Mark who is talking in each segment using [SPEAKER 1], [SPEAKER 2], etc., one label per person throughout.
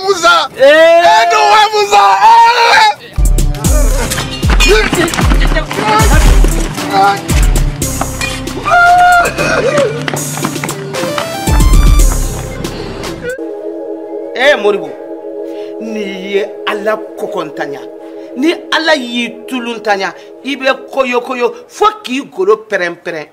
[SPEAKER 1] Musa. Wa Musa. Moribo, ni ye Ala kokontanya, ni Ala y'i tuluntanya, i bɛ koyo koyo fo k'i golo pɛrɛn pɛrɛn.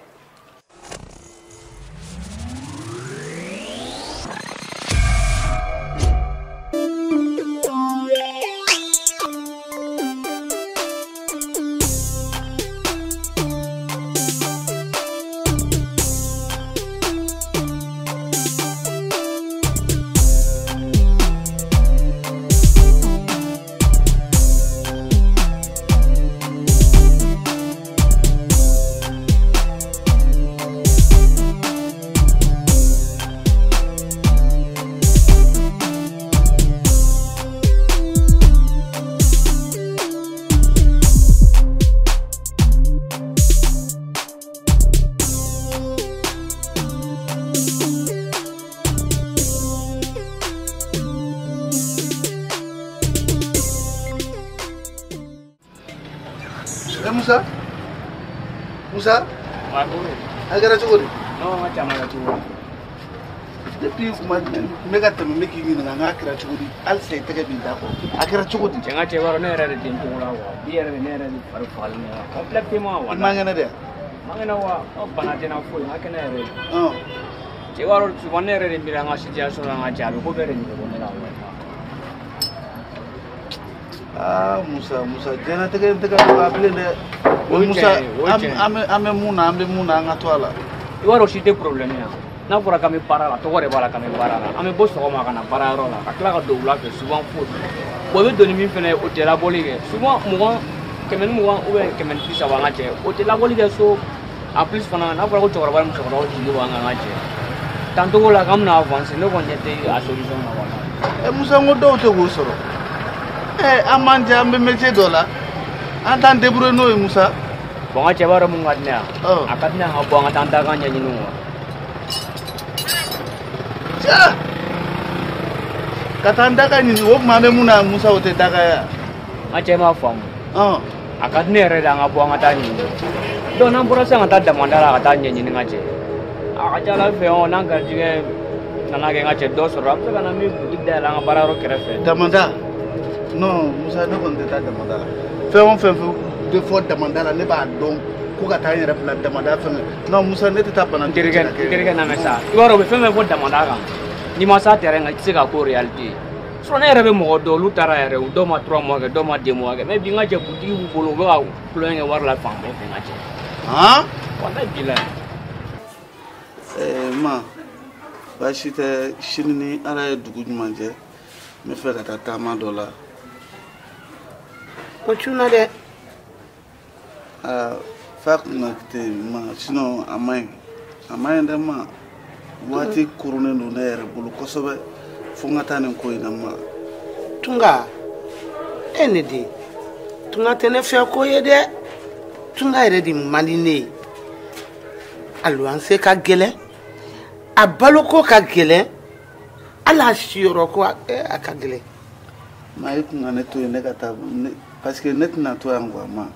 [SPEAKER 2] Musa? Musa? A kɛra cogo di?
[SPEAKER 3] Non, n ka caman kɛ cogo di?
[SPEAKER 2] Depuis kuma n bɛ ka tɛmɛ n bɛ k'i ɲininka n k'a kɛra cogo di? Halisa i tɛgɛ b'i da kɔ. A kɛra cogo di?
[SPEAKER 3] Cɛ n ka cɛ b'a dɔn ne yɛrɛ de den cogo la wa. Bi yɛrɛ de ne yɛrɛ de fari fagalen don complètement wa.
[SPEAKER 2] I man kɛnɛ dɛ?
[SPEAKER 3] Man kɛnɛ wa? Bana tɛ n na foyi, n ka kɛnɛ yɛrɛ. Cɛ b'a dɔn souvent ne yɛrɛ de miiri an ka situation na n ka cɛ a bɛ ko bɛɛ de ɲɛnabɔ ne la wa.
[SPEAKER 2] Ah Musa, Musa, diɲɛlatigɛ in tɛ ka nɔgɔya bilen dɛ. Musa, an bɛ mun na, an bɛ mun na, an ka to a la.
[SPEAKER 3] I b'a dɔn si tɛ problème ye n'a fɔra k'an bɛ baara la, tɔgɔ de b'a la k'an bɛ baara la. An bɛ bɔ sɔgɔma ka na baarayɔrɔ la, ka tila ka don wula fɛ souvent foyi. Bon i bɛ don ni min fɛnɛ ye, o tɛ labɔli kɛ. Souvent 20, 120 ou bien 130 an ka cɛ, o tɛ labɔli kɛ so. En plus fana n'a fɔra ko cɛkɔrɔba ni musokɔrɔbaw jigi b'an kan an ka cɛ. Tancogo la k'an bɛna avancer, ne kɔni ɲɛ tɛ a solution na wala.
[SPEAKER 2] Musa, n ko dɔw tɛ k'o sɔrɔ. An b'an jɛ, an bɛ métier dɔ la, an t'an débrouiller n'o ye Musa.
[SPEAKER 3] Bon n ka cɛ b'a dɔn mun ka di ne ye a ka di ne ye an ka bɔ an ka taa an dakan ɲɛɲini wa.
[SPEAKER 2] Cɛ ka taa an dakan ɲini o tuma an bɛ mun na Musa o tɛ dakan ye wa?
[SPEAKER 3] N ka cɛ m'a faamu. A ka di ne yɛrɛ de an ka bɔ an ka taa ɲini. Donc n'an bɔra sisan ka taa damanda la ka taa ɲɛɲini n ka cɛ. A ka ca Ala fɛ n'an garijɛgɛ nana kɛ n ka cɛ dɔ sɔrɔ an bɛ se ka na min boutique dayɛlɛ an ka baarayɔrɔ kɛrɛfɛ.
[SPEAKER 2] Damanda? Non, Musa, ne kɔni tɛ taa damanda la. Fɛn o fɛn bɛ fɔ damanda la, ne b'a dɔn ko ka taa n yɛrɛ bila damanda fɛn. Non, Musa, ne tɛ taa bana.
[SPEAKER 3] N terikɛ lamɛn sa. I b'a dɔn u bɛ fɛn fɛn fɔ damanda kan, n'i ma s'a terrain kan, i tɛ se k'a ko réalité ye. Sinon ne yɛrɛ bɛ mɔgɔ dɔn, olu taara yɛrɛ, u dɔw ma 3 mois kɛ, dɔw ma 2 mois kɛ. Mais bi n ka cɛ boutique b'u bolo, u bɛ ka tulonkɛ kɛ wari la fan bɛɛ fɛ n ka cɛ.
[SPEAKER 2] Han?
[SPEAKER 3] Walayi bilayi.
[SPEAKER 2] Ma, baasi tɛ, sini ni Ala ye dugu ɲuman jɛ, n bɛ fɛ ka taa taama dɔ la.
[SPEAKER 1] O cunna dɛ.
[SPEAKER 2] Fa kunna tɛ ma, sinon a man ɲi. A man ɲi dɛ ma. Waati koronnen don ne yɛrɛ bolo kosɛbɛ fo n ka taa nin ko in na ma.
[SPEAKER 1] Tunga, e ne den, tunga tɛ ne fɛ ko ye dɛ. Tunga yɛrɛ de man di ne ye. A luwanse ka gɛlɛn, a baloko ka gɛlɛn, hali a siyɔrɔ ko a ka gɛlɛn.
[SPEAKER 2] Ma e kun ka ne to yen ne ka taa parce que ne tɛna to yan quoi ma.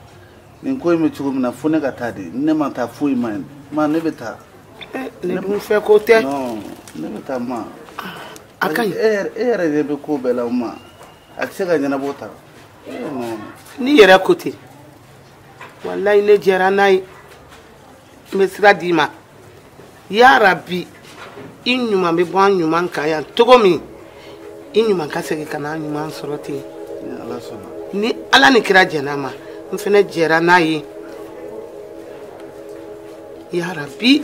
[SPEAKER 2] Nin ko in bɛ cogo min na fo ne ka taa de, ne ma taa foyi ma ɲi. Ma ne bɛ taa.
[SPEAKER 1] Ne dun fɛ ko tɛ.
[SPEAKER 2] Non, ne bɛ taa ma.
[SPEAKER 1] A ka ɲi.
[SPEAKER 2] E yɛrɛ de bɛ ko bɛɛ la ma. A tɛ se ka ɲɛnabɔ tan.
[SPEAKER 1] N'i yɛrɛ ko ten, walayi ne jɛra n'a ye. N bɛ sira d'i ma. Yarabi, i ɲuman bɛ bɔ an ɲuman kan yan cogo min, i ɲuman ka segin ka na an ɲuman sɔrɔ ten.
[SPEAKER 2] Ni Ala sɔnna.
[SPEAKER 1] Ni Ala ni kira jɛn'a ma, n fɛnɛ jɛra n'a ye. Yarabi,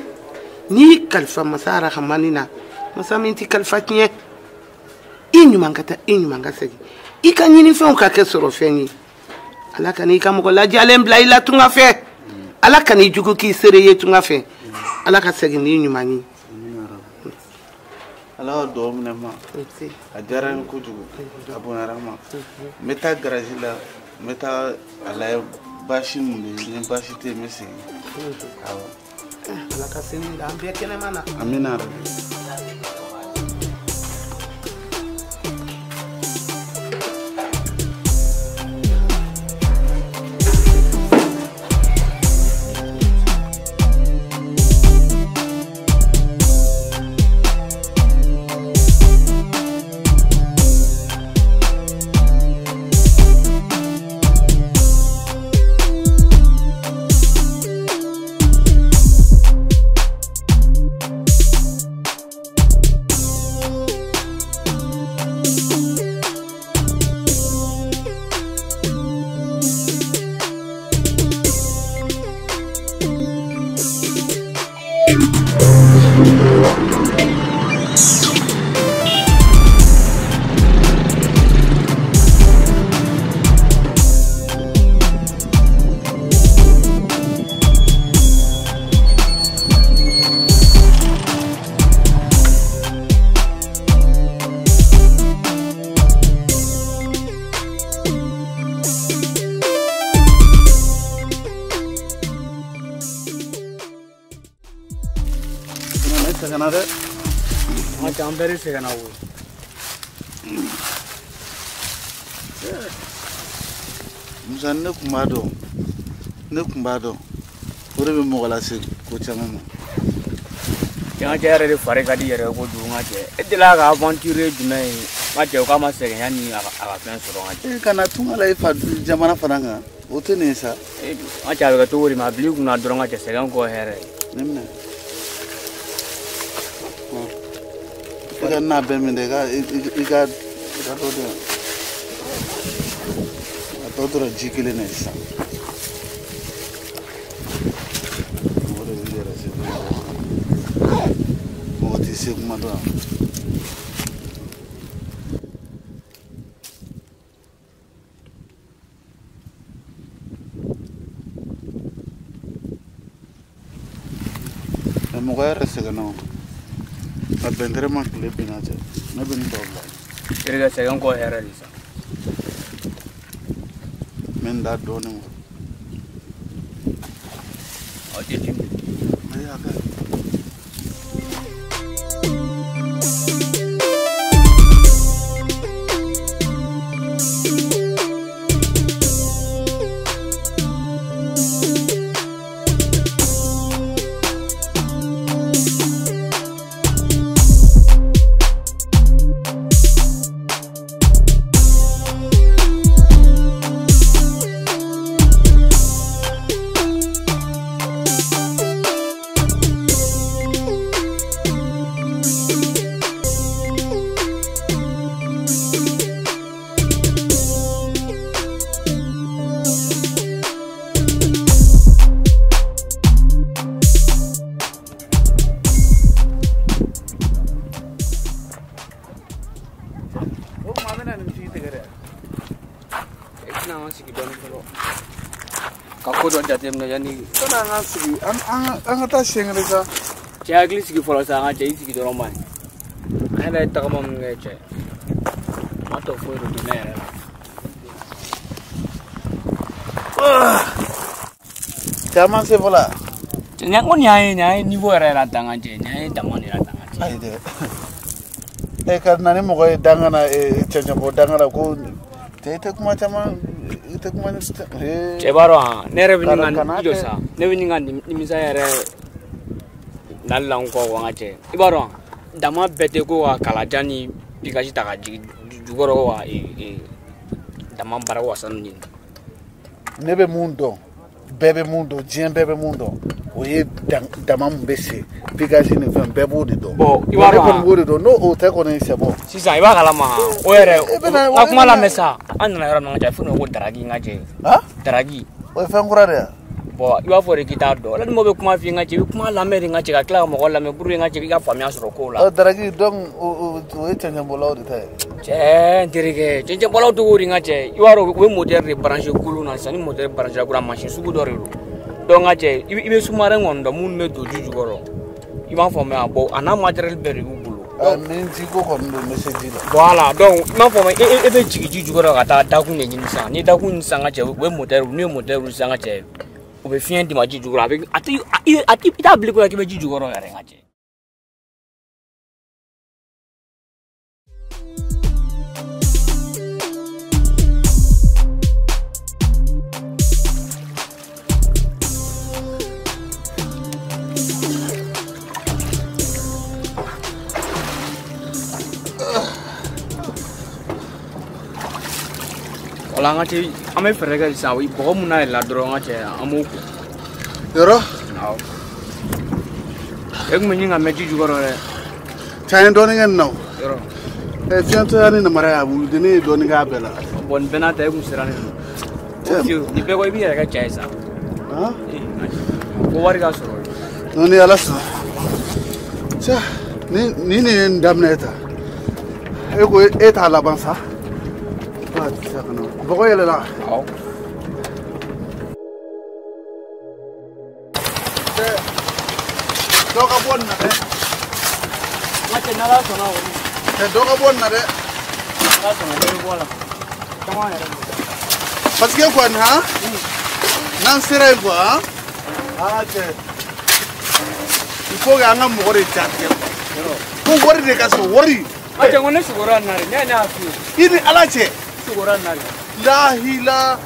[SPEAKER 1] n'i kalifa masa Arahamani na, masa min t'i kalifa tiɲɛ, i ɲuman ka taa, i ɲuman ka segin, i ka ɲinifɛnw ka kɛ sɔrɔ fɛn ye. Ala ka n'i ka mɔgɔ lajalen bila i la tunga fɛ. Ala ka n'i jugu k'i seere ye tunga fɛ. Ala ka segin n'i ɲuman ye.
[SPEAKER 2] Ala ka dugawu minɛ ma. A diyara n ye kojugu, a bonyara n ma. N bɛ taa garaji la, n bɛ taa a lajɛ baasi mun bɛ yen, ni baasi tɛ yen n bɛ segin. Awɔ.
[SPEAKER 1] Ala ka sini da an bɛɛ kɛnɛma na.
[SPEAKER 2] Amina yarabi. sɛgɛnna dɛ.
[SPEAKER 3] N ka cɛ an bɛɛ de sɛgɛnna koyi.
[SPEAKER 2] Musa ne tun b'a dɔn ne tun b'a dɔn o de bɛ mɔgɔ lase ko caman ma.
[SPEAKER 3] Cɛ n ka cɛ yɛrɛ de fari ka di yɛrɛ kojugu n ka cɛ. E delila ka aventure jumɛn ye n ka cɛ o k'a ma sɛgɛn yanni a ka fɛn sɔrɔ n ka cɛ.
[SPEAKER 2] E kana tunga la i fa jamana fana kan o tɛ nin ye sa.
[SPEAKER 3] N ka cɛ a bɛ kɛ cogo di ma a bil'i kunna dɔrɔn n ka cɛ sɛgɛn kɔ hɛrɛ.
[SPEAKER 2] Ne minɛ. I ka na bɛɛ minɛ i ka dɔ di yan. A tɔ tora ji kelen na sisan. Mɔgɔ de b'i yɛrɛ se kuma dɔn. Mɔgɔ t'i se kuma dɔn. Mɛ mɔgɔ yɛrɛ sɛgɛnna o. A bɛn ma tile binna cɛ ne bɛ nin tɔ bila.
[SPEAKER 3] Terikɛ sɛgɛn kɔ hɛrɛ de sa.
[SPEAKER 2] N bɛ n da dɔɔnin wa.
[SPEAKER 3] Aw tɛ dimi.
[SPEAKER 2] Ayi a ka ɲi. An ka taa siɲɛ kelen sa.
[SPEAKER 3] Cɛ hakili sigi fɔlɔ sa an ka cɛ i sigi dɔrɔn man ɲi. An yɛrɛ ye tagama min kɛ cɛ. Ma tɔ foyi de don ne yɛrɛ la.
[SPEAKER 2] Caman se fɔlɔ.
[SPEAKER 3] Cɛ ko nin y'an ye niveau yɛrɛ la dan ka cɛ nin y'an ye dama de la dan ka cɛ.
[SPEAKER 2] Ayi dɛ. E ka na ni mɔgɔ ye danga na cɛncɛnbɔ danga na ko cɛ i tɛ kuma caman. Cɛ
[SPEAKER 3] b'a dɔn ne yɛrɛ bɛ ɲini ka jɔ sa ne bɛ ɲini ka nimisa yɛrɛ nali la n kɔ n ka cɛ i b'a dɔn dama bɛɛ tɛ ko ka kalajan ni pikasi ta ka jigin jukɔrɔ ko ka dama baara ko ka sanu ɲini.
[SPEAKER 2] Ne bɛ mun dɔn bɛɛ bɛ mun dɔn diɲɛ bɛɛ bɛ mun dɔn o ye dama min bɛ se pikasi ni fɛn bɛɛ b'o de dɔn. Bon
[SPEAKER 3] i b'a dɔn
[SPEAKER 2] ne kɔni b'o de dɔn n'o o tɛ kɔni c'est bon.
[SPEAKER 3] Sisan i b'a kalama o yɛrɛ ka kuma lamɛn sa an nana yɔrɔ min na ka cɛ fo ko daraki n ka cɛ. Daraki.
[SPEAKER 2] O ye fɛn kura de ye.
[SPEAKER 3] Bon i b'a fɔ de k'i t'a dɔn ala ni mɔgɔ bɛ kuma f'i ye n ka cɛ i bɛ kuma lamɛn de n ka cɛ ka tila ka mɔgɔ lamɛn pour que n ka cɛ i ka faamuya sɔrɔ kow la.
[SPEAKER 2] Daraki donc o ye cɛncɛnbɔlaw de ta ye.
[SPEAKER 3] Cɛ n terikɛ cɛncɛnbɔlaw togo di n ka cɛ i b'a dɔn u bɛ moteur de branché kulun na sisan ni moteur branché kura mansin sugu dɔ de don. Donc n ka cɛ i bɛ sous-marin kɔni dɔn minnu bɛ don ji jukɔrɔ i b'a faamuya bon a n'a matériel bɛɛ de b'u bolo.
[SPEAKER 2] Ni jiko kɔni don n bɛ se ji la.
[SPEAKER 3] Voilà donc i m'a faamuya e bɛ jigin ji jukɔrɔ ka taa dakun de ɲini sisan ni dakun ɲini sisan n ka cɛ u bɛ moteur n'u ye moteur wuli sisan n ka cɛ u bɛ fiɲɛ d'i ma ji jukɔrɔ a bɛ a tɛ a tɛ i t'a bila i kunna k'i bɛ ji jukɔrɔ yɛrɛ n ka cɛ. Wala an ka cɛ an bɛ fɛɛrɛ kɛ sisan bɔgɔ mun na yɛlɛla dɔrɔn an ka cɛ an b'o ko.
[SPEAKER 2] Yɔrɔ.
[SPEAKER 3] Awɔ. E kun bɛ ɲini ka mɛn ji jukɔrɔ dɛ.
[SPEAKER 2] Cɛ an ye dɔɔnin kɛ nin na o.
[SPEAKER 3] Yɔrɔ.
[SPEAKER 2] Fiyɛntɔya ni namara y'a wuli ne ye dɔɔnin k'a bɛɛ la.
[SPEAKER 3] Bon nin bɛɛ n'a ta e kun sirannen don. Nin bɛɛ kɔ i b'i yɛrɛ kɛ cɛ ye sa. Ko wari ka sɔrɔ.
[SPEAKER 2] Non ni Ala sɔnna. Cɛ ni nin ye nin daminɛ tan. E ko e t'a laban sa. Bɔgɔ yɛlɛla.
[SPEAKER 3] Awɔ.
[SPEAKER 2] Dɔ ka bɔ nin na dɛ.
[SPEAKER 3] N ka cɛ n'Ala sɔnna kɔni.
[SPEAKER 2] Cɛ dɔ ka bɔ nin na dɛ.
[SPEAKER 3] N'Ala sɔnna dɔ bɛ bɔ a la. Caman yɛrɛ bɛ.
[SPEAKER 2] Parce que kɔni han. N'an sera yen quoi han. Aa cɛ. Il faut que an ka mɔgɔ de jatigɛ quoi. Ko wari de ka sɔrɔ wari.
[SPEAKER 3] A cɛ ko ne sugora nin na de, ne y'a f'i
[SPEAKER 2] ye. I ni Ala cɛ.
[SPEAKER 3] Sugora nin na de.
[SPEAKER 2] Lahila.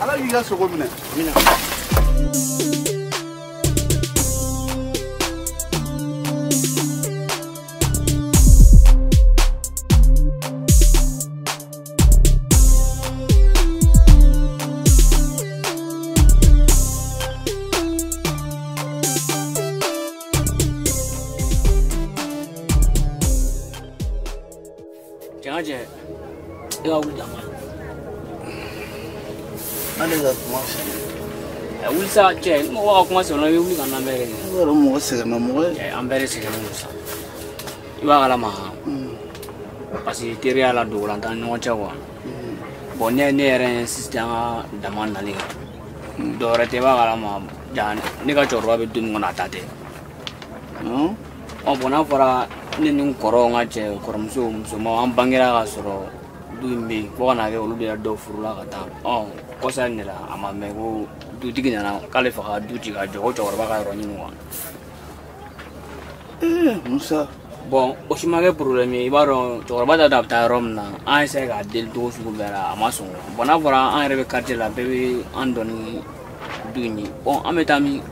[SPEAKER 2] Ala k'i ka sogo minɛ. Minɛ.
[SPEAKER 3] I ka wuli dama.
[SPEAKER 2] Ale ka kuma sɛgɛn.
[SPEAKER 3] Wuli sa cɛ, ni mɔgɔ ka kuma sɛgɛnna i bɛ wuli ka na bɛɛ de.
[SPEAKER 2] I b'a dɔn mɔgɔ sɛgɛnna mɔgɔ ye.
[SPEAKER 3] An bɛɛ de sɛgɛnnen don sa. I b'a kalama parce que teriya la dogolan t'an ni ɲɔgɔn cɛ quoi. Bon ne yɛrɛ insiste an ka dama nali kan. Dɔwɛrɛ tɛ i b'a kalama ja ne ka cɛkɔrɔba bɛ du min kɔnɔ a ta tɛ. Ɔ bon n'a fɔra ne ni n kɔrɔw n ka cɛ kɔrɔmuso musomanw an bangera ka sɔrɔ du in bɛ yen fo ka n'a kɛ olu de yɛrɛ dɔw furula ka taa ɔ kɔsa in de la a ma mɛn ko dutigi nana k'ale fɛ ka du ci ka jɔ ko cɛkɔrɔba ka yɔrɔ ɲini quoi.
[SPEAKER 2] Musa.
[SPEAKER 3] Bon o si ma kɛ problème ye i b'a dɔn cɛkɔrɔba t'a dɔn a bɛ taa yɔrɔ min na an essaye k'a deli cogo sugu bɛɛ la a ma sɔn. Bon n'a fɔra an yɛrɛ bɛ quartier la bɛɛ bɛ an dɔn ni du in ye bon an bɛ taa min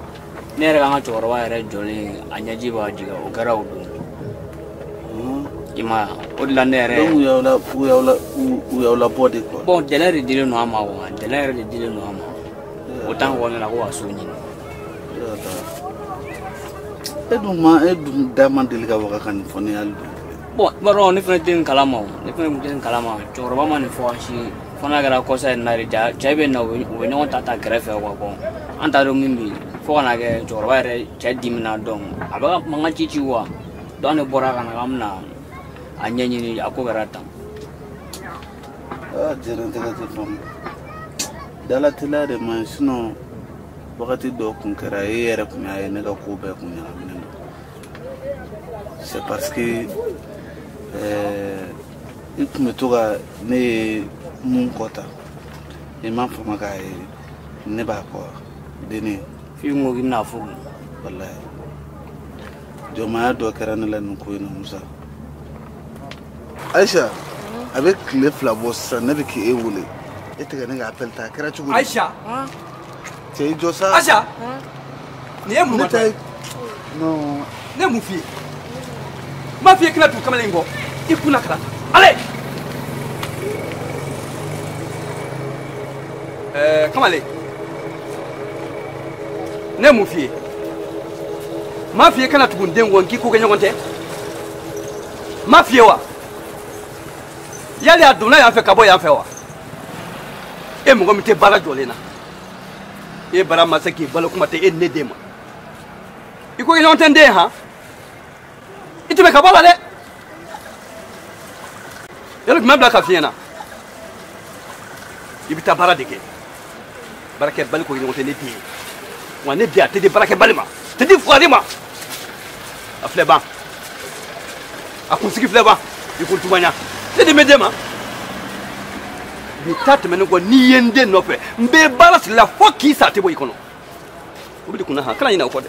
[SPEAKER 3] ne yɛrɛ k'an ka cɛkɔrɔba yɛrɛ jɔlen a ɲɛji b'a jigin o kɛra o don. I ma o de la ne yɛrɛ.
[SPEAKER 2] Donc u y'aw labɔ de quoi.
[SPEAKER 3] Bon délai de dilen don an ma quoi délai yɛrɛ de dilen don an ma. O temps kɔnɔna la ko ka so ɲini.
[SPEAKER 2] E dun da ma deli ka waga ka nin fɔ ne ye hali bi.
[SPEAKER 3] Bon i b'a dɔn ne fana tɛ nin kalama o ne fana tun tɛ nin kalama cɛkɔrɔba ma nin fɔ an si ye fo n'a kɛra kɔsa in na de ja cɛ bɛ na u bɛ ɲɔgɔn ta kɛrɛfɛ quoi bon an t'a dɔn min bɛ yen fo ka n'a kɛ cɛkɔrɔba yɛrɛ cɛ dimina donc a bɛ ka mankan ci ci quoi donc an de bɔra ka na k'an bɛna a ɲɛɲini a ko kɛra tan.
[SPEAKER 2] Aa diɲɛlatigɛ tɛ faamu dalateliya de man ɲi sinon wagati dɔ kun kɛra e yɛrɛ kun y'a ye ne ka ko bɛɛ kun ɲagaminen don c'est parce que i kun bɛ to ka ne ye mun kɔ ta i m'a faamu k'a ye ne b'a kɔ denni.
[SPEAKER 3] F'i ko k'i bɛna furu.
[SPEAKER 2] Walayi jɔnmaya dɔ kɛra ne la nin ko in na Musa. Aïcha, a bɛ tile 2 bɔ sisan ne bɛ k'e wele e tɛ ka ne ka appel ta a kɛra cogo di.
[SPEAKER 4] Aïcha.
[SPEAKER 2] Cɛ i jɔ sa.
[SPEAKER 4] Aïcha. Nin ye mun ye?
[SPEAKER 2] Non.
[SPEAKER 4] Ne ye mun f'i ye? N m'a f'i ye k'i na tugu kamalen in kɔ i kunna kala ale. Kamalen ne ye mun f'i ye? N m'a f'i ye kana tugu n den kɔ n k'i ko kɛ ɲɔgɔn tɛ? N m'a f'i ye wa? Yali a donna yan fɛ ka bɔ yan fɛ wa? E mɔgɔ min tɛ baara jɔlen na e baara ma se k'i balo kuma tɛ e ni ne den ma i ko i ɲɔgɔn tɛ n den han i tɛmɛ ka bɔ a la dɛ yali jumɛn bila ka f'i ɲɛna i bɛ taa baara de kɛ baarakɛbali ko i ɲɔgɔn tɛ ne den ye wa ne den a tɛ di baarakɛbali ma a tɛ di fugari ma a filɛ ban a kunsigi filɛ ban i ko tumanya ne den bɛ den ma nin ta tɛmɛnen kɔ n'i ye n den nɔfɛ n bɛ baara siri la fo k'i sa a tɛ bɔ i kɔnɔ o bɛ de kunna han kana ɲinɛ o kɔ dɛ.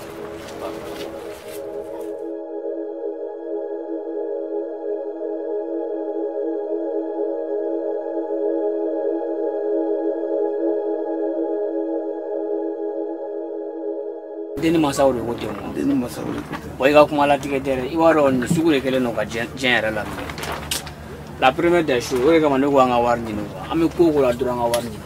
[SPEAKER 3] Den ni mansaw de ko ten o.
[SPEAKER 2] Den ni mansaw de ko ten.
[SPEAKER 3] Bon i ka kuma latigɛ tɛ dɛ i b'a dɔn nin sugu de kɛlen don ka diɲɛ yɛrɛ laminɛ. La première des choses o de kama ne ko an ka wari ɲini quoi an bɛ ko o ko la dɔrɔn an ka wari ɲini.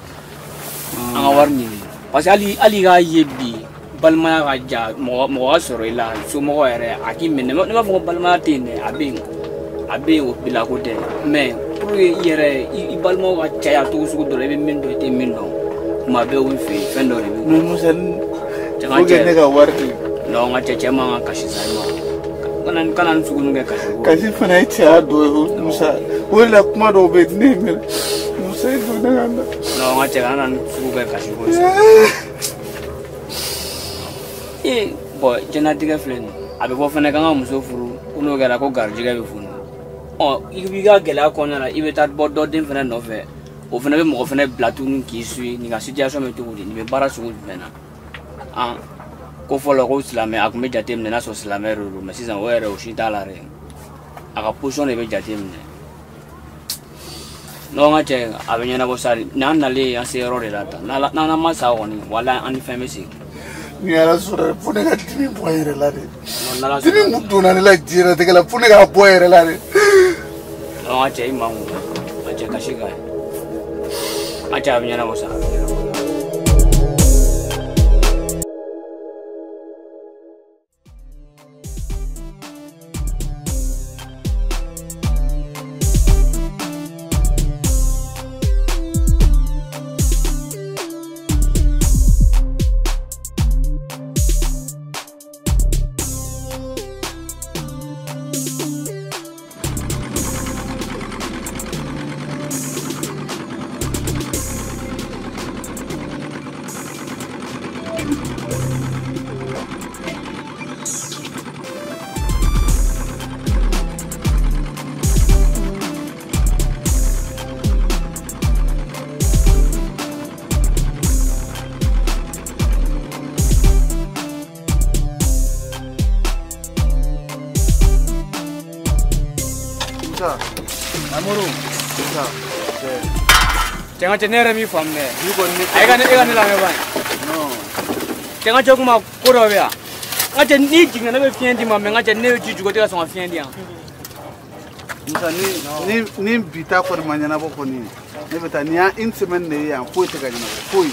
[SPEAKER 3] An ka wari ɲini parce que hali i k'a ye bi balimaya ka ja mɔgɔ ka sɔrɔ i la somɔgɔ yɛrɛ a k'i minɛ ne b'a fɔ ko balimaya tɛ yen dɛ a bɛ yen a bɛ yen o bila ko tɛ mais pour que i yɛrɛ i balimaw ka caya cogo sugu dɔ la i bɛ min dɔn i tɛ min dɔn kuma bɛɛ u bɛ fɛ yen fɛn dɔ de bɛ yen.
[SPEAKER 2] Mais Musa faut que ne ka wari di.
[SPEAKER 3] Non n ka cɛ man ka kasi sa i ma. Kana nin sugu ninnu kɛ kasi ko.
[SPEAKER 2] Kasi fana ye cɛya dɔ ye Musa o de la kuma dɔw bɛ yen ne minɛ Musa i don ne ka na.
[SPEAKER 3] Non n ka cɛ kana nin sugu kɛ kasi ko sa. Ee bon diɲɛlatigɛ filɛ nin ye a bɛ fɔ fana k'an ka muso furu ko n'o kɛra ko garijɛgɛ bɛ funu ɔ i b'i ka gɛlɛya kɔnɔna la i bɛ taa bɔ dɔ den fana nɔfɛ o fana bɛ mɔgɔ fana bila tuguni k'i suit nin ka situation bɛ cogo di nin bɛ baara sugu jumɛn na. Ko fɔlɔ ko silamɛ a tun bɛ jate minɛ n'a sɔrɔ silamɛ de don mais sisan o yɛrɛ o si t'a la dɛ. A ka position de bɛ jate minɛ. Non n ka cɛ a bɛ ɲɛnabɔ sa n'an nalen an se yɔrɔ de la tan n'an ma sa kɔni walahi an ni fɛn bɛ segin.
[SPEAKER 2] Ni Ala sɔnna fo ne ka dimi bɔ n yɛrɛ la dɛ. Dimi mun donna ne la diɲɛlatigɛ la fo ne k'a bɔ n yɛrɛ la dɛ.
[SPEAKER 3] Non n ka cɛ i mangun n ka cɛ kasi ka ye. N ka cɛ a bɛ ɲɛnabɔ sa. Cɛ n ka cɛ ne yɛrɛ m'i faamu dɛ. E ka ne lamɛn ban. Cɛ n ka cɛ kuma ko dɔ bɛ yan. N ka cɛ n'i jiginna ne bɛ fiɲɛ d'i ma mais n ka cɛ ne bɛ ji jukɔrɔ i tɛ ka sɔn ka fiɲɛ di yan.
[SPEAKER 2] Musa ni bi ta kɔni ma ɲɛnabɔ kɔni ne bɛ taa nin y'a une semaine de ye yan foyi tɛ ka ɲɛnabɔ foyi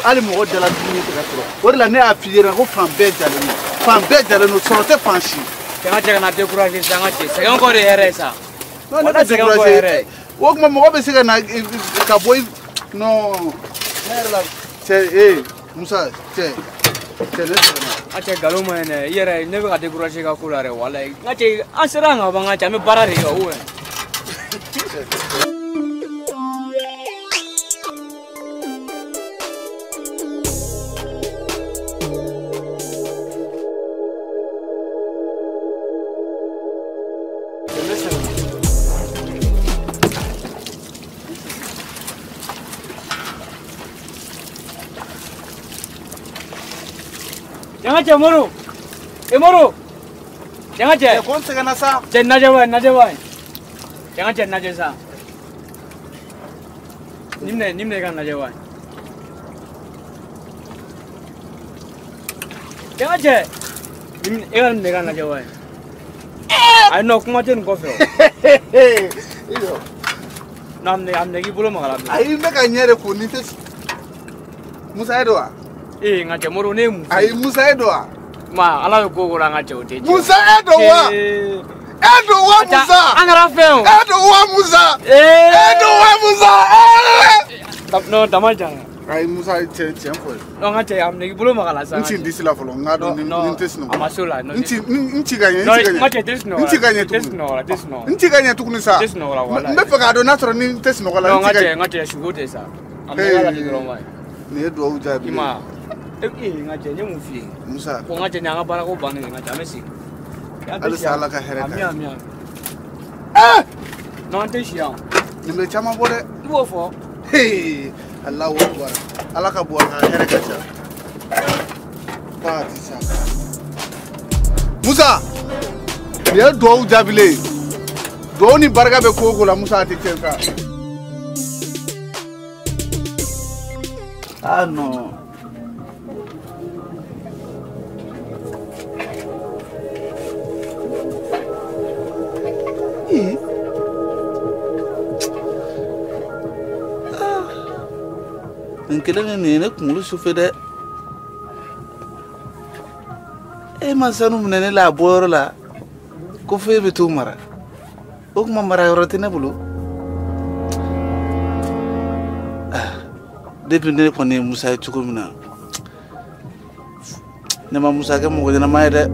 [SPEAKER 2] hali mɔgɔ dala dumuni tɛ ka sɔrɔ o de la ne y'a f'i ɲɛna ko fan bɛɛ jalen don fan bɛɛ jalen don sɔrɔ tɛ fan si.
[SPEAKER 3] Cɛ n ka cɛ kana décourager sa n ka cɛ sɛgɛn kɔ de ye hɛrɛ ye sa.
[SPEAKER 2] Non ne ka décourager o tuma mɔgɔ bɛ se ka na ka bɔ non ne yɛrɛ la cɛ ee Musa cɛ cɛ ne sɛgɛnna.
[SPEAKER 3] A cɛ nkalon ma ɲi dɛ i yɛrɛ ne bɛ ka décourager ka ko la dɛ walayi n ka cɛ an sera yan ka ban n ka cɛ an bɛ baara de kɛ ou bien. Cɛ n ka cɛ Moro e Moro cɛ n ka cɛ.
[SPEAKER 2] Ko n sɛgɛnna sa.
[SPEAKER 3] Cɛ najɛ wa najɛ wa cɛ n ka cɛ najɛ sa. Nin minɛ i ka najɛ wa. Cɛ n ka cɛ nin minɛ e ka nin minɛ i ka najɛ wa. Ayi non kuma tɛ nin kɔfɛ o. Non a minɛ k'i bolo maga la.
[SPEAKER 2] Ayi n bɛ ka ɲɛ de ko nin tɛ Musa e don wa.
[SPEAKER 3] Ee n ka cɛ Moro ne ye mun fɔ.
[SPEAKER 2] Ayi Musa e don wa.
[SPEAKER 3] Ma Ala bɛ ko o ko la n ka cɛ o tɛ tiɲɛ.
[SPEAKER 2] Musa e don wa. E don wa Musa.
[SPEAKER 3] An kɛra fɛn o.
[SPEAKER 2] E don wa Musa. E don wa Musa.
[SPEAKER 3] Non dama jara.
[SPEAKER 2] Ayi Musa cɛ tiɲɛ fɔ ye.
[SPEAKER 3] Non n ka cɛ a minɛ k'i bolo maga la sa.
[SPEAKER 2] N ci n disi la fɔlɔ n k'a dɔn ni n tɛ sunɔgɔ.
[SPEAKER 3] A ma s'o la.
[SPEAKER 2] N ci ka ɲɛ n ci ka ɲɛ.
[SPEAKER 3] N ka cɛ tɛ sunɔgɔ la.
[SPEAKER 2] N ci ka ɲɛ tuguni.
[SPEAKER 3] Tɛ sunɔgɔ.
[SPEAKER 2] N ci ka ɲɛ tuguni sa.
[SPEAKER 3] Tɛ sunɔgɔ la walayi.
[SPEAKER 2] N bɛ fɛ k'a dɔn n'a sɔrɔ ni n tɛ sunɔgɔ la.
[SPEAKER 3] Non n ka cɛ n ka cɛ sugo tɛ sa. A minɛ k'a lajɛ dɔrɔn wa.
[SPEAKER 2] Nin ye duwawu jaabi ye.
[SPEAKER 3] I ma ye n ka cɛ n ye mun f'i ye.
[SPEAKER 2] Musa.
[SPEAKER 3] Ko n ka cɛ nin y'an ka baarako bannen ye n ka cɛ an bɛ segin.
[SPEAKER 2] Halisa Ala ka hɛrɛ kɛ.
[SPEAKER 3] Ami ami ami. Non an tɛ si yan.
[SPEAKER 2] Nin bɛ caman bɔ dɛ.
[SPEAKER 3] I b'o fɔ.
[SPEAKER 2] Hey Alahu akibar Ala ka bɔ a ka hɛrɛ ka ca. Ba ti sa. Musa. Nin ye duwawu jaabilen ye. Duwawu ni barika bɛ ko o ko la Musa a tɛ tiɲɛ sa. Ah non. Nin kelen nin ye ne kunkolo sufɛ dɛ. E ma sanu minɛ ne la a bɔyɔrɔ la ko fo e bɛ t'o mara. O kuma mara yɔrɔ tɛ ne bolo. Depuis ne kɔni ye Musa ye cogo min na ne ma Musa kɛ mɔgɔ ɲɛnama ye dɛ.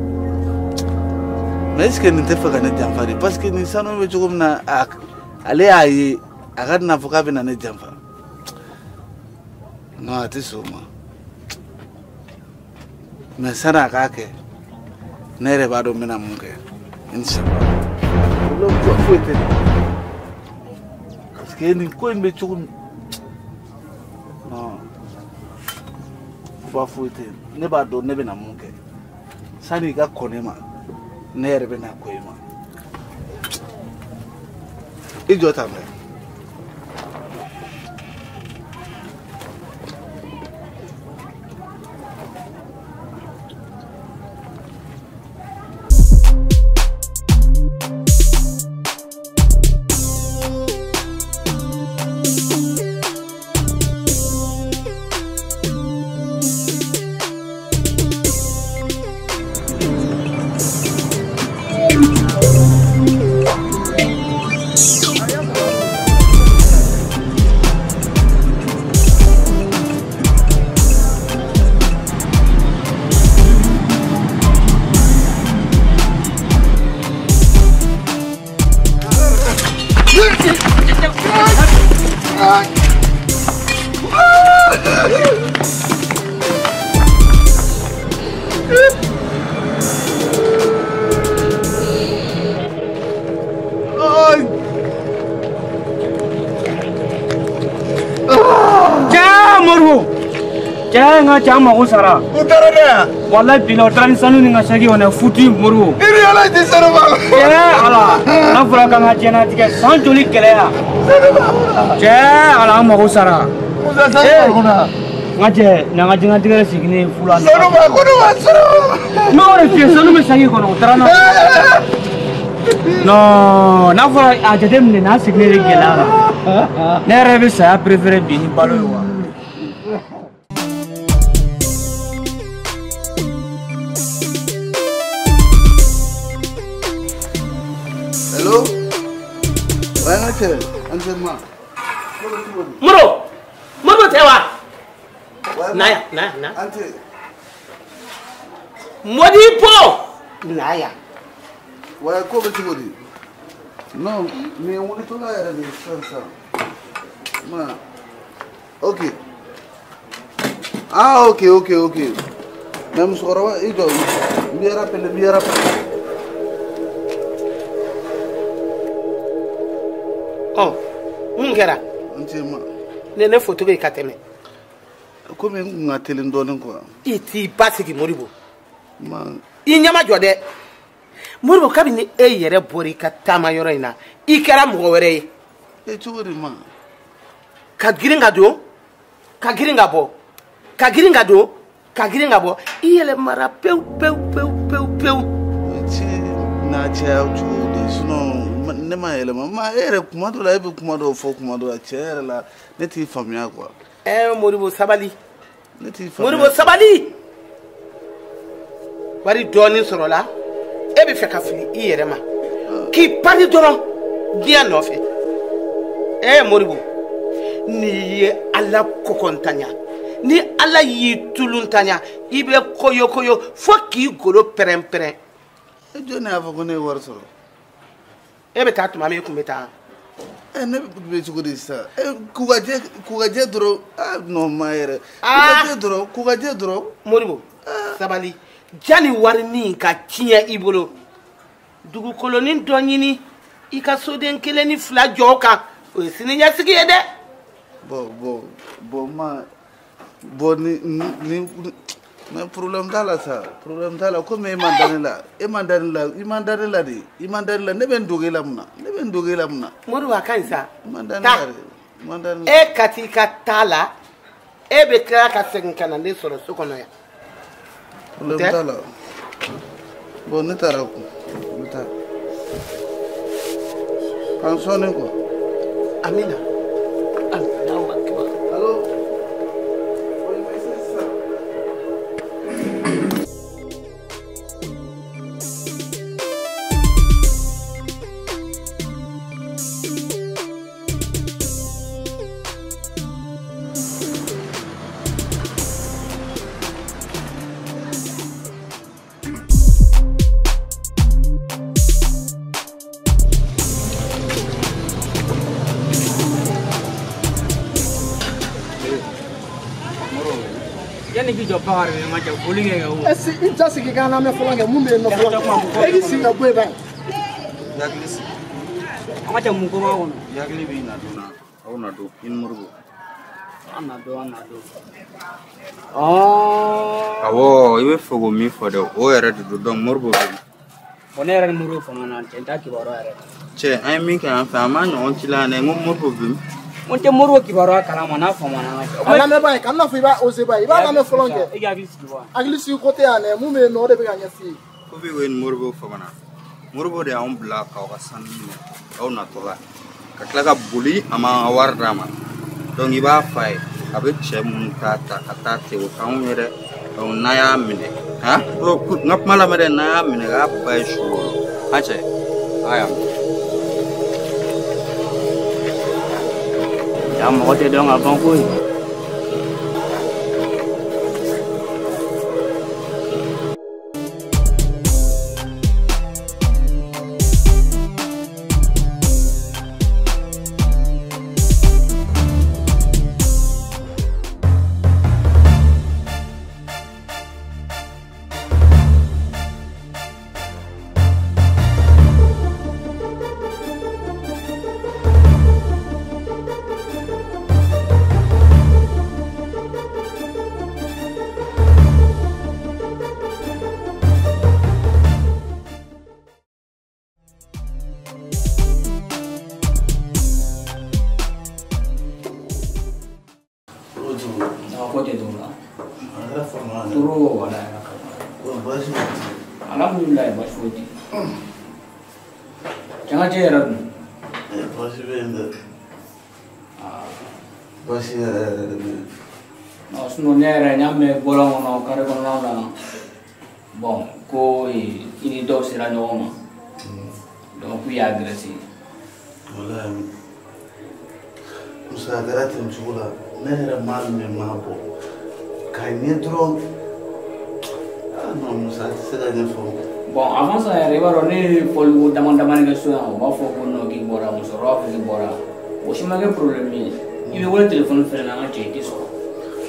[SPEAKER 2] Mais est ce que nin tɛ fɛ ka ne janfa de parce que nin sanu bɛ cogo min na ale y'a ye a ka n'a fɔ k'a bɛ na ne janfa. Non a tɛ sɔn o ma. Mais sani a k'a kɛ ne yɛrɛ b'a dɔn n bɛna mun kɛ inshallah. Problème foyi tɛ nin parce que nin ko in bɛ cogo min. Non. Ba foyi tɛ yen. Ne b'a dɔn ne bɛna mun kɛ. Sani i ka kɔn ne ma, ne yɛrɛ bɛna kɔn i ma. I jɔ tan dɛ.
[SPEAKER 3] Cɛ mago sara.
[SPEAKER 2] U taara ne yan.
[SPEAKER 3] Walayi bila u taara ni sanu ni n ka saki kɔnɔ futu Moribo.
[SPEAKER 2] I ni Ala cɛ sanu b'a la.
[SPEAKER 3] Cɛ Ala n'a fɔra k'an ka diɲɛlatigɛ san joli gɛlɛya.
[SPEAKER 2] Sanu b'a la.
[SPEAKER 3] Cɛ Ala an mago sara.
[SPEAKER 2] Musa sanu b'a kunna.
[SPEAKER 3] N ka cɛ nin ka diɲɛlatigɛ sigilen fu la.
[SPEAKER 2] Sanu b'a kɔnɔ wa sanu.
[SPEAKER 3] N b'o de f'i ye sanu bɛ saki kɔnɔ u taara n'a. Non n'a fɔra a jateminɛ n'a sigilen de gɛlɛya la. Ne yɛrɛ bɛ saya préféré bi ni balo ye wa.
[SPEAKER 2] Hello?
[SPEAKER 1] Moro! Moro tɛ wa? Na yan, na yan, na. Modibo! Na yan.
[SPEAKER 2] Wa ko bɛ cogo di? Non, nin ye wulitɔla yɛrɛ de ye sisan sisan. Ma. Ok. Ah, ok, ok, ok. Mais musokɔrɔba i jɔ, n b'i rappelé, n b'i rappelé.
[SPEAKER 1] Ɔ mun kɛra?
[SPEAKER 2] N tɛ ma.
[SPEAKER 1] Ne foto bɛ ka tɛmɛ.
[SPEAKER 2] Komi n kun ka teli dɔɔnin quoi.
[SPEAKER 1] I t'i basigi Moribo.
[SPEAKER 2] Ma.
[SPEAKER 1] I ɲɛma jɔ dɛ. Moribo kabini e yɛrɛ bɔra i ka taama yɔrɔ in na i kɛra mɔgɔ wɛrɛ ye.
[SPEAKER 2] E cogo di ma?
[SPEAKER 1] Ka girin ka don, ka girin ka bɔ, ka girin ka don, ka girin ka bɔ, i yɛlɛmara pewu pewu pewu pewu pewu.
[SPEAKER 2] Ci n'a caya cogo di sinon ne ma yɛlɛma ma e yɛrɛ kuma dɔ la e bɛ kuma dɔw fɔ kuma dɔ la cɛ yɛrɛ la ne t'i faamuya quoi.
[SPEAKER 1] Moribo sabali.
[SPEAKER 2] Ne t'i faamuya.
[SPEAKER 1] Moribo sabali. Wari dɔɔnin sɔrɔla e bɛ fɛ ka fili i yɛrɛ ma k'i pari dɔrɔn diɲɛ nɔfɛ. Moribo n'i ye Ala kɔkɔntanya ni Ala y'i tuluntanya i bɛ koyo fo k'i golo pɛrɛn pɛrɛn.
[SPEAKER 2] E jɔn de y'a fɔ ko ne ye wari sɔrɔ?
[SPEAKER 1] E bɛ taa tuma min e kun bɛ taa.
[SPEAKER 2] Ne bɛ cogo di sisan? K'u ka jɛ dɔrɔn ah non ma yɛrɛ. K'u ka jɛ dɔrɔn, k'u ka jɛ dɔrɔn.
[SPEAKER 1] Moribo sabali jani warinin ka tiɲɛ i bolo dugukolonin dɔ ɲini i ka soden 1 ni 2 jɔ o kan o ye sini ɲɛsigi ye dɛ.
[SPEAKER 2] Bon ma bon ni mais problème t'a la sa, problème t'a la komi e man da ne la, e man da ne la, i man da ne la de, i man da ne la, ne bɛ n dogo e la mun na, ne bɛ n dogo e la mun na.
[SPEAKER 1] Moribo a ka ɲi sa.
[SPEAKER 2] I man da ne la de, i man da ne la.
[SPEAKER 1] E ka t'i ka taa la e bɛ tila ka segin ka na ne sɔrɔ so kɔnɔ yan.
[SPEAKER 2] Problème t'a la. Bon ne taara kun, n bɛ taa. K'an sɔɔni quoi.
[SPEAKER 1] Amina. Allahu akbar.
[SPEAKER 2] Allo.
[SPEAKER 3] Yanni k'i jɔ Bakari ma cɛ foli kɛ o.
[SPEAKER 5] I ja sigi k'an lamɛn fɔlɔ kɛ mun bɛ yen nɔ fɔlɔ e k'i sigi ka bɔ yen ban.
[SPEAKER 2] Hakili sigi.
[SPEAKER 3] An ka cɛ mun ko b'a kɔnɔ.
[SPEAKER 2] I hakili b'i na don na aw na don i ni Moribo.
[SPEAKER 3] An na dɔn, an na dɔn. Ɔɔ.
[SPEAKER 6] Awɔ, i bɛ fɛ k'o min fɔ dɛ, o yɛrɛ de don. Donc Moribo bɛ yen.
[SPEAKER 3] Bon, ne yɛrɛ ni Moribo fama na, cɛ n t'a kibaruya yɛrɛ.
[SPEAKER 6] Cɛ, an ye min kɛ yan fɛ, an m'a ɲɔgɔn ci la yan dɛ. N ko Moribo bɛ yen.
[SPEAKER 3] N tɛ Moribo kibaruya kalama n'a fama na.
[SPEAKER 5] A lamɛn ba ye, kana fɔ i b'a osé ba ye, i b'a lamɛn fɔlɔ kɛ.
[SPEAKER 3] E k'i hakili sigi wa.
[SPEAKER 5] Hakili sigi ko tɛ yan dɛ, mun bɛ yen nɔ o de bɛ ka ɲɛf'i ye.
[SPEAKER 6] Ko bɛ ni Moribo fama na. Moribo de y'anw bila k'aw ka sanu minɛ aw natɔ la. Ka tila ka boli a ma wari d'a ma. Donc i b'a fa ye, a bɛ cɛ minnu ta ta ka taa ten, o t'anw ye dɛ. Donc n'a y'a minɛ, han, n ka kuma lamɛn dɛ, n'a y'a minɛ k'a ba ye su wɔɔrɔ. Han cɛ, a y'a minɛ.
[SPEAKER 3] Ja mɔgɔ tɛ dɔn ka ban koyi. Alhamdulillah, baasi foyi tɛ. Cɛ ka cɛ yɛrɛ dun?
[SPEAKER 2] Baasi bɛ yen dɛ. Baasi yɛrɛ yɛrɛ de bɛ yen.
[SPEAKER 3] Non, sinon ne yɛrɛ n y'a mɛn bɔlɔn kɔnɔ, carré kɔnɔnaw la. Bon, ko i ni dɔw sera ɲɔgɔn ma. Donc k'u y'a agressé.
[SPEAKER 2] Walahi, Musa, a kɛra ten cogo la, ne yɛrɛ m'a mɛn m'a bɔ. K'a ɲɛ dɔrɔn. Ah non, Musa, a tɛ se ka ɲɛfɔ.
[SPEAKER 3] Bon, avant ça yɛrɛ, i b'a dɔn ne ye fɔliko dama damani kɛ so yan, u b'a fɔ ko non k'i bɔra, musokɔrɔba b'a fɔ k'i bɔra. O si ma kɛ problème ye. I bɛ wele téléphone fɛnɛ na, an ka cɛ i tɛ sɔrɔ.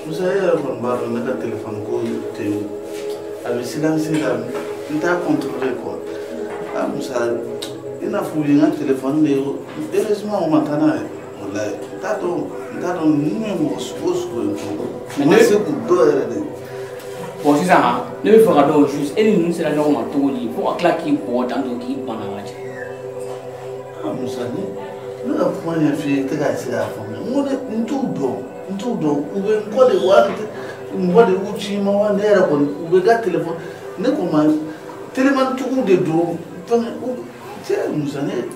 [SPEAKER 2] Musa, e yɛrɛ kɔni b'a dɔn ne ka téléphone ko tɛ a bɛ silence la, n t'a contrôler quoi. Ah Musa, i n'a fɔ u ye n ka téléphone de ye, heureusement u ma taa n'a ye. Walahi, n t'a dɔn ninnu ye mɔgɔ sugu o sugu ye.
[SPEAKER 3] Mais
[SPEAKER 2] n ma se k'u dɔn yɛrɛ de.
[SPEAKER 3] Bon, sisan ne bɛ fɛ ka dɔn juste e ni ninnu sera ɲɔgɔn ma cogo di fo ka tila k'i bugɔ tantôt k'i bana ka cɛ.
[SPEAKER 2] Ah Musa, ne ka kuma ɲɛf'i ye, i tɛ ka se k'a faamuya. N ko ne n t'u dɔn, n t'u dɔn, u bɛ n kɔ de wa, mɔgɔ de y'u ci n ma wa, ne yɛrɛ kɔni u bɛ ka téléphone ne ko ma téléphone de don fɛn cɛ. Musa, ne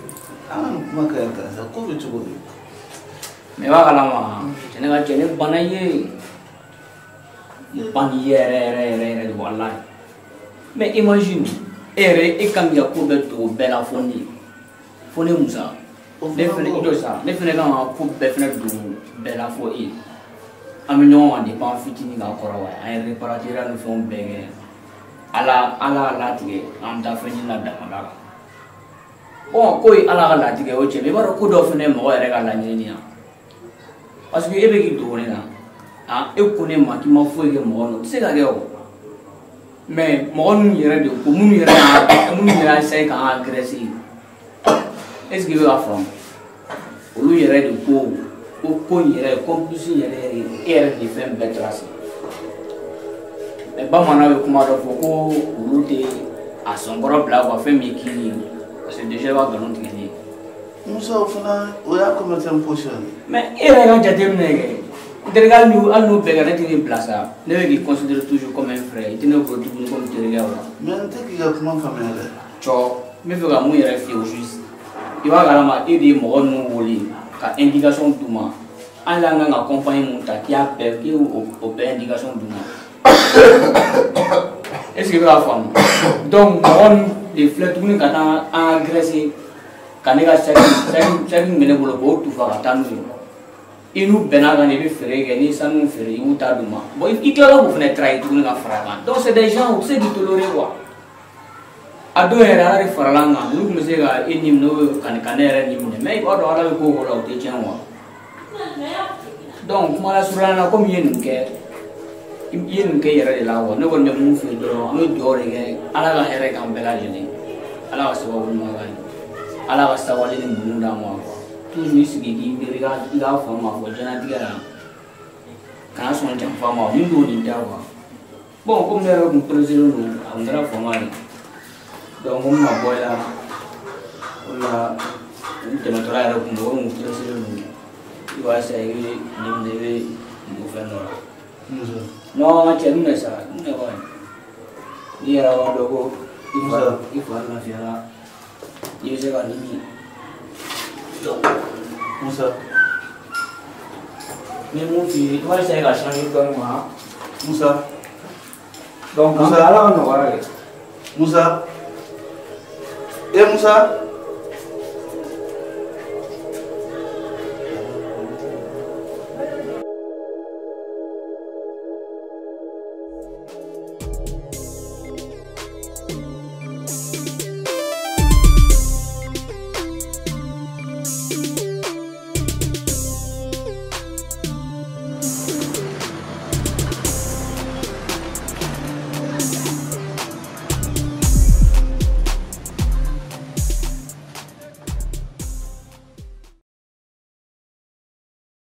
[SPEAKER 2] an ka nin kuma ka ɲi tan sa, ko bɛ cogo di?
[SPEAKER 3] Mais i b'a kalama, cɛ ne ka cɛ ne bana ye. N ban yɛrɛ yɛrɛ yɛrɛ yɛrɛ de walahi. Mais imagine, e yɛrɛ e kan k'i ka ko bɛɛ dogo bɛɛ la fo ne. Fo ne Musa. Ne fɛnɛ i jɔ sa, ne fɛnɛ kan ka ko bɛɛ fɛnɛ dogo bɛɛ la fo e. An bɛ ɲɔgɔn kan depuis an fitinin ka kɔrɔ wa, an ye réparateur ni fɛnw bɛɛ kɛ. Ala Ala y'a latigɛ an bɛ taa fɛn ɲini na damada la. Bon, ko ye Ala ka latigɛ o cɛ, mais i b'a dɔn ko dɔw fɛnɛ ye mɔgɔ yɛrɛ ka laɲini ye. Parce que e bɛ k'i dogo ne na. Ah, e ko ne ma k'i ma foyi kɛ mɔgɔ ninnu, o tɛ se ka kɛ o. Mais mɔgɔ ninnu yɛrɛ de ko minnu yɛrɛ y'a essayer k'an agresser. Est ce que i bɛ k'a faamu? Olu yɛrɛ de ko ko ko in yɛrɛ complice yɛrɛ yɛrɛ e yɛrɛ de ye fɛn bɛɛ tracé. Mais bamananw ye kuma dɔ fɔ ko olu tɛ a sɔnkɔrɔ bila quoi, fɛn min ye kiri ye. Parce que déjà i b'a nkalon tigɛ ne ye.
[SPEAKER 2] Musa, o fana o y'a commercial position.
[SPEAKER 3] Mais e yɛrɛ ka jateminɛ kɛ. N terikɛ, hali n'o bɛɛ kɛra, ne tɛ k'i bila sa. Ne bɛ k'i considérer toujours comme un frère. I tɛ ne bolo tuguni comme terikɛ wa.
[SPEAKER 2] Mais n tɛ k'i ka kuma faamuya dɛ.
[SPEAKER 3] Cɔ, n bɛ fɛ ka mun yɛrɛ f'i ye o juste. I b'a kalama e de ye mɔgɔ ninnu wele ka indication d'u ma. Hali an kan ka compagnie mun ta k'i y'a bɛɛ k'i y'o o bɛɛ indication d'u ma. Est ce que i bɛ k'a faamu? Donc mɔgɔ ninnu de filɛ tuguni ka taa an agresser ka ne ka sac sac sac min bɛ ne bolo k'o tufa ka taa n'u ye. I n'u bɛnna kan de i bɛ feere kɛ, n'i ye sanu feere i b'u ta d'u ma. Bon, i tilala k'o fana trahir tuguni ka fara a kan. Donc c'est des gens u tɛ se k'i tolérer quoi. A dɔw yɛrɛ Ala de farala an kan, n'u tun bɛ se ka e ni minɛ ka ne yɛrɛ ni minɛ, mais i b'a dɔn Ala bɛ ko o ko la o tɛ tiɲɛ quoi. Donc kuma lasurunya la, komi i ye nin kɛ, i ye nin kɛ i yɛrɛ de la quoi. Ne kɔni bɛ mun f'i ye dɔrɔn, an bɛ dugawu de kɛ Ala ka hɛrɛ k'an bɛɛ lajɛlen, Ala ka sababu ɲuman k'an ye, Ala ka sabali ni muɲu d'an ma quoi. Toujours i sigi k'i miiri i k'a faamu k'a fɔ diɲɛlatigɛ la Kana sɔn janfa ma nin don nin da quoi. Bon komi ne yɛrɛ kun pressé don a kun kɛra fama ye. Donc ko n bɛna bɔ i la o la n dɛmɛtɔla yɛrɛ kun don o kun pressé don i b'a essayer i bɛ nin minɛ i bɛ nin fɛn dɔ la. Non cɛ minɛ sa minɛ wa n'i yɛrɛ b'a dɔn ko i fa lafiyara i bɛ se ka nin min.
[SPEAKER 2] Musa.
[SPEAKER 3] Ni mun f'i ye i b'a essayer ka changer dɔɔnin quoi.
[SPEAKER 2] Musa.
[SPEAKER 3] Donc
[SPEAKER 2] Musa.
[SPEAKER 3] Ala ka nɔgɔya kɛ.
[SPEAKER 2] Musa. Eh Musa.